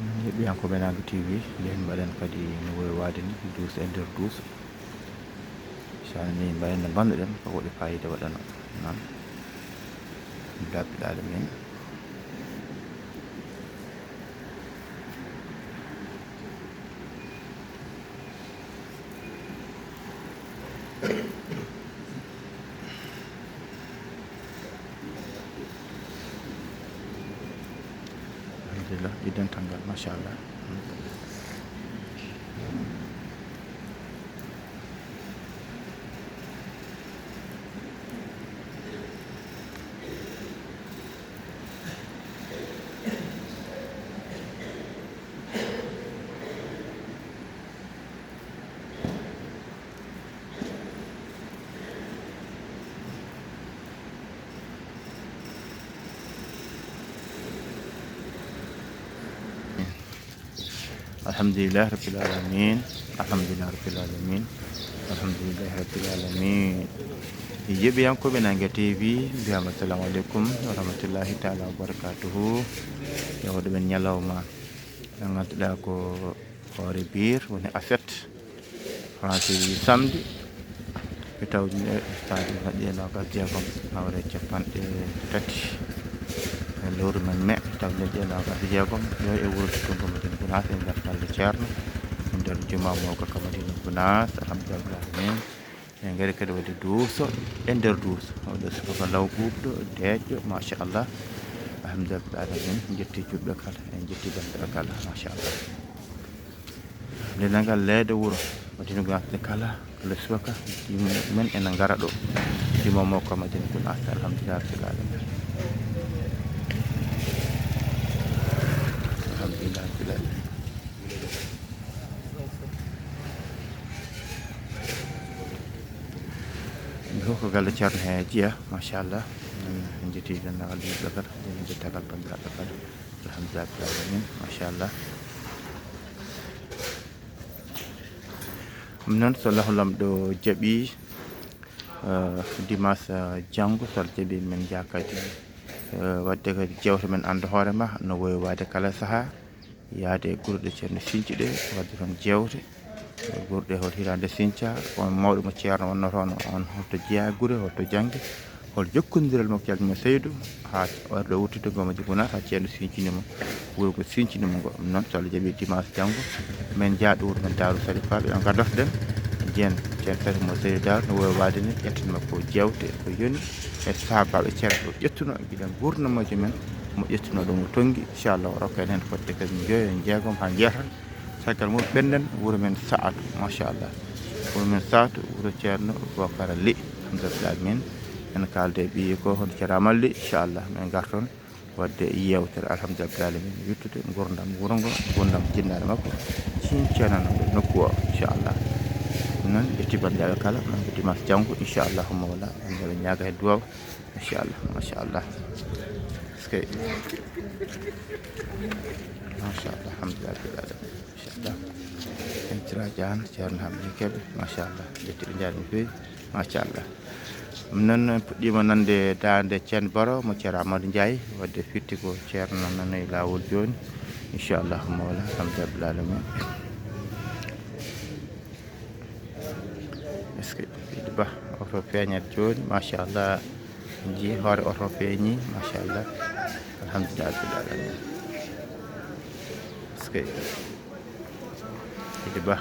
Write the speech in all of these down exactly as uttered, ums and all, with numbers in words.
Heɗiyankooɓe Naange T V, nden mbaɗen kadi no wowi waade ni, duuso e nder duuso. So a nanii mbaɗen no mbannoɗen, ko waɗi faayiida waɗano noon. Alhamdulillahi rabbil aalamiin. Alhamdulillah, e dental ngal, machallah. Alhamdulillahi rabbil aalamiin. Alhamdulillahi rabbil aalamiin. Alhamdulillahi rabbil aalamiin. Yeeɓiyankooɓe Naange T V, mbiyaama assalamu aleykum wa rahmatullahi taala wa barakatuhu. Yo waɗu men ñalawma. Ɓe ngannduɗaa ko hoore biir woni aset. Français wi samedi, ɓe tawdi e stade ujunnaji ɗiɗi e noogas jeegom, hawre capanɗe tati e lewru men mai, ɓe tawdi ɗiɗi e noogas jeegom, ɗo e wuro Teddugo Madina Gunaas, e nder galle Ceerno, e nder juma mawka ka Madina Gunaas, alhamdulillahi min. En ngari kadi waɗde duuso e nder duuso. Oɗo subaka law ɓuuɓɗo, deeƴƴo, machallah. Alhamdulillahi rabbil aalamiin. En njetti juulɓe kala, en njetti banndiraaɓe kala, machallah. Nde ngal leeɗe wuro, Madina Gunaas kala, kala subaka, yimɓe men ene ngara ɗo. Juma mawka Madina Gunaas, alhamdulillahi rabbil aalamiin. Alhamdulillahi rabbil aalamiin. Ɗum fof ko galle Ceerno he jeyaa, machallah. En njetti denndaangal yimɓe kala, en njettagal banndiraaɓe kala. Alhamdulillahi rabbil aalamiin, machallah. Ɗum noon, so Allahu Laamɗo jaɓii, eh, dimanche, eh, janngo, so Allah jaɓii, min njaha kadi, eh, waɗde kadi jeewte men annda hoore ma, no wowi waade kala sahaa, yahde e gure ɗe Ceerno sinci ɗe, waɗde toon jeewte, e gure ɗe, hol hitaande sinca, on mawɗo mo Ceerno wonnotoono, on holto jeyaa gure, holto jannge, hol jokkondiral makko e Almuudo Seydu, haa o ari ɗo wurtude Goma Jibuna, haa Ceerno sincini mo wuro ngo, sincini mo ngo. Ɗum noon, so Allah jaɓii, dimanche janngo, min njaha ɗo wuro men Daaru Sarifaaɓe, on ngardotoɗen, jeen, Ceerno Salifu mo Seydu Daaru, no wowi waade ni, ƴetten makko jeewte, ko yoni, e sahaabaaɓe Ceerno o ƴettuno, giɗen gurdam majjum men, mo ƴettuno ɗo mo tonngi, inchallah, o rokka en heen fodde kadi njoyo e jeegom haa njeetato. Caggal mum, ɓennden wuro men Sa'atu, machallah. Wuro men Sa'atu, wuro Ceerno Bokara Li, alhamdulillahi min. En kaalde e ɓiye ko, hono Ceerno Amal Li, inchallah, min ngarton waɗde yeewtere, alhamdulillahi min, yettude ngurdam wuro ngo, ngurdam jinnaaɗo makko, cincana nokku o, inchallah. Noon, ƴetti banndiraaɓe kala, noon ko dimanche janngo, inchallahu mawla, en mbaɗa ñaaga he duwaw, inchallah, machallah. Est-ce que, machallah, alhamdulillahi rabbil aalamiin. Machallah. En cira jaan, Ceerno Hamdi Kebe, machallah. Ƴetti ɓe njaari no feewi, machallah. Ɗum noon puɗɗiima nande daande Ceen Baro mo Ceerno Amadou Ndiaye, waɗde firti ko Ceerno nanoyi laawol jooni. Inchallah mawla, alhamdulillahi rabbil aalamiin. Est-ce que Seydi Ba, oto feeñat jooni, machallah. Nji hoore oto feeñi, machallah. Alhamdulillahi rabbil aalamiin. Est-ce que Seydi Ba.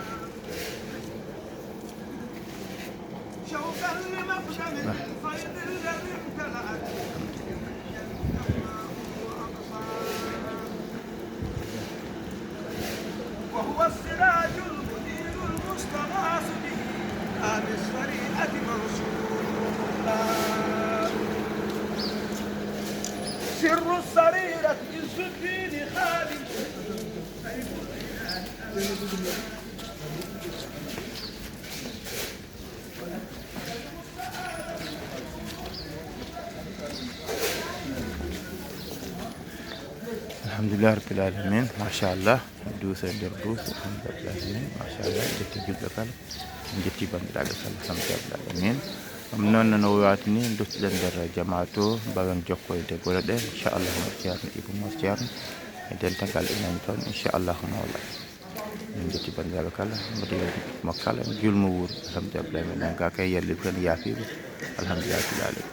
وهو السراج المنير المستغاث به، آل الشريعة منصور مختار. سر السريرة عز الدين خالد. Alhamdulillahi rabbil aalamiin, machallah. Duuso e nder duuso, alhamdulillahi rabbil aalamiin, machallah. Njetti juulɓe kala, njetti banndiraaɓe kala, alhamdulillahi rabbil aalamiin. Ɗum noon no waati ni, duttoɗen nder jamaa to, mbawen jokkoyde gure ɗe, inchallah, mo Ceerno Ibou mo Ceerno. E dental ngal imam toon, inchallahu mawla. Min njetti banndiraaɓe kala, mbaɗi mo kala, juul mo wuuri. Alhamdulillah, Ibrahima ɗen ga kay yalli ko en yaafiima. Alhamdulillah rabbil alamin.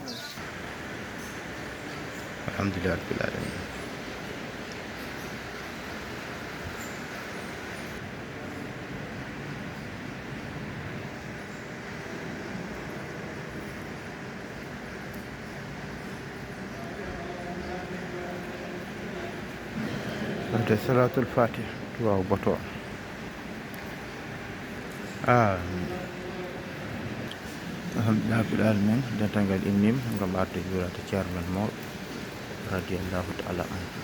Alhamdulillah rabbil alamin. Wonde Salaatul Faatiha, duwaawu boto. Amin. Alhamdulillah rabbil alamin. Dental ngal immiima ngam arde juulde ceerno men mawɗo, radiyallahu taala anhu.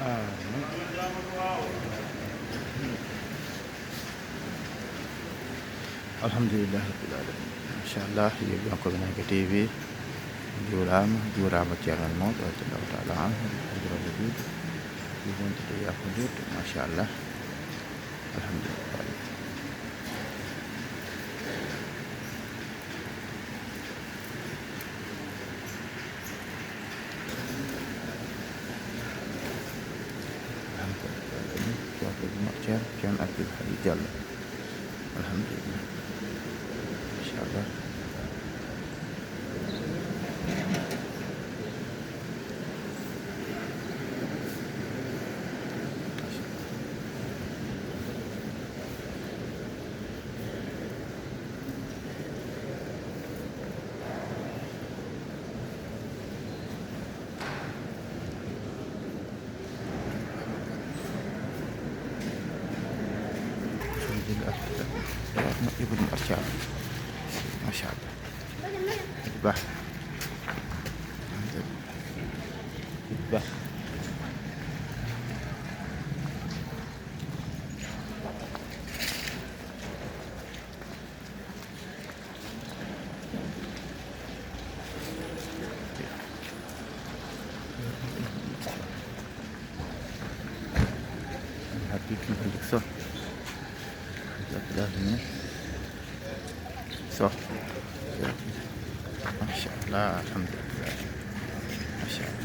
Ah, non. Alhamdulillahi rabbil alamin. Machallah, yeeɓiyankooɓe Nayga T V, njuulaama, juuraama ceerno mawɗo, radiyallahu taala anhu, hajiraɓe juuɗe, ɗi wontude yaako juutɗo, machallah. Alhamdulillah. Alhamdulillah. Ceerno, Ceerno Abdoul Halim Diallo. Alhamdulillah. Machallah. Ibnu Macca. Machallah. Bah. Bah. Happy twenty-six. So. Machallah, alhamdulillah. Machallah.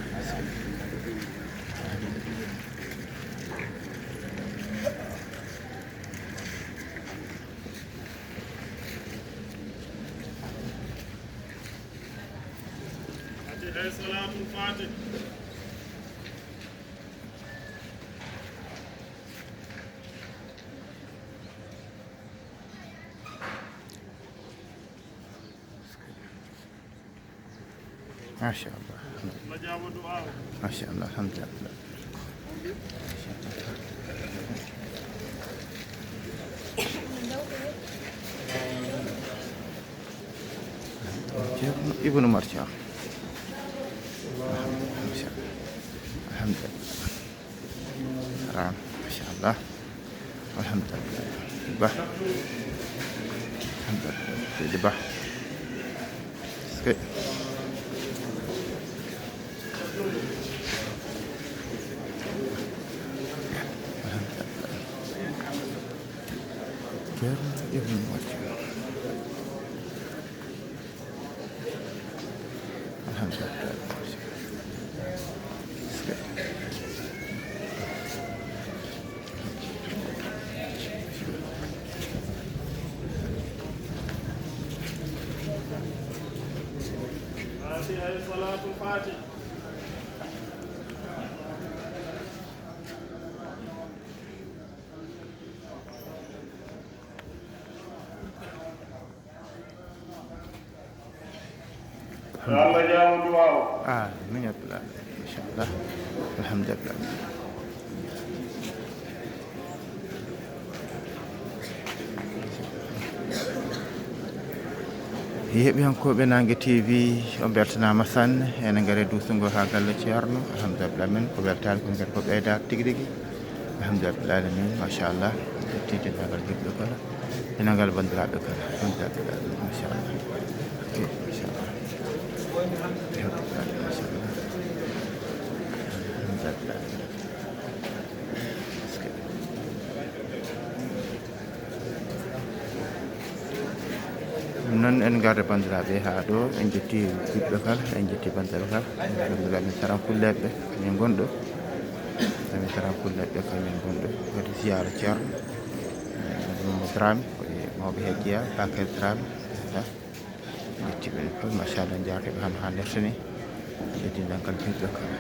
Fatiha, Salatul Fatih. Machallah. Machallah, alhamdulillah. Ceerno Ibnu Marca. Alhamdulillah. Ram, machallah. Alhamdulillah. Bah. Alhamdulillah. Seydi Bah. Sey. Alhamdulillah. Ceerno Ibnu Marca. Alhamdulillah. Fatiha, Salatul Fatih. Yo Allah jaabo duwaaw. Amin ya rabbal alamin. Machallah. Alhamdulillah. Yeeɓiyankooɓe Naange T V, on mbeltanaama sanne. Ene ngari duusungo haa galle Ceerno. Alhamdulillah, min ko weltaade, ko ngari ko ɓeydaade tigi rigi. Alhamdulillah, alamin, machallah. Ƴetti denndaangal yimɓe kala, denndaangal banndiraaɓe kala. Alhamdulillah, machallah. Ok, machallah. Alhamdulillah, machallah. Alhamdulillah. Ɗum noon, en ngarde banndiraaɓe haa ɗo, en njetti ɓiɓɓe kala, en njetti banndiraaɓe kala, banndiraaɓe men Sarankulleeɓe, kañum ngon ɗo. Amin Sarankulleeɓe, kañum ngon ɗo. Waɗi ziyaara Ceerno, eh, Mamadou Dramé, ko e mawɓe he jeyaa, Bakary Dramé, njetti ɓe fof, machallah, njaarde ɓe hano haa nderta ni. Ɓe denndaangal juutɓe kala.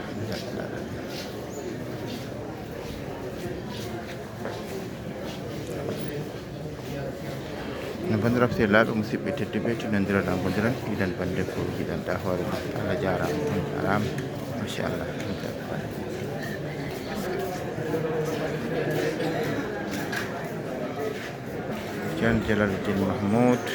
No banndiraaɓe sehilaaɓe, musidɓe tedduɓe, tinondiral, langondiral, yiɗan bannde ko yiɗanɗaa hoore ma. Allah jaaraama, on jaaraama. Machallah. Ceerno Jalaluddin Mahmoud.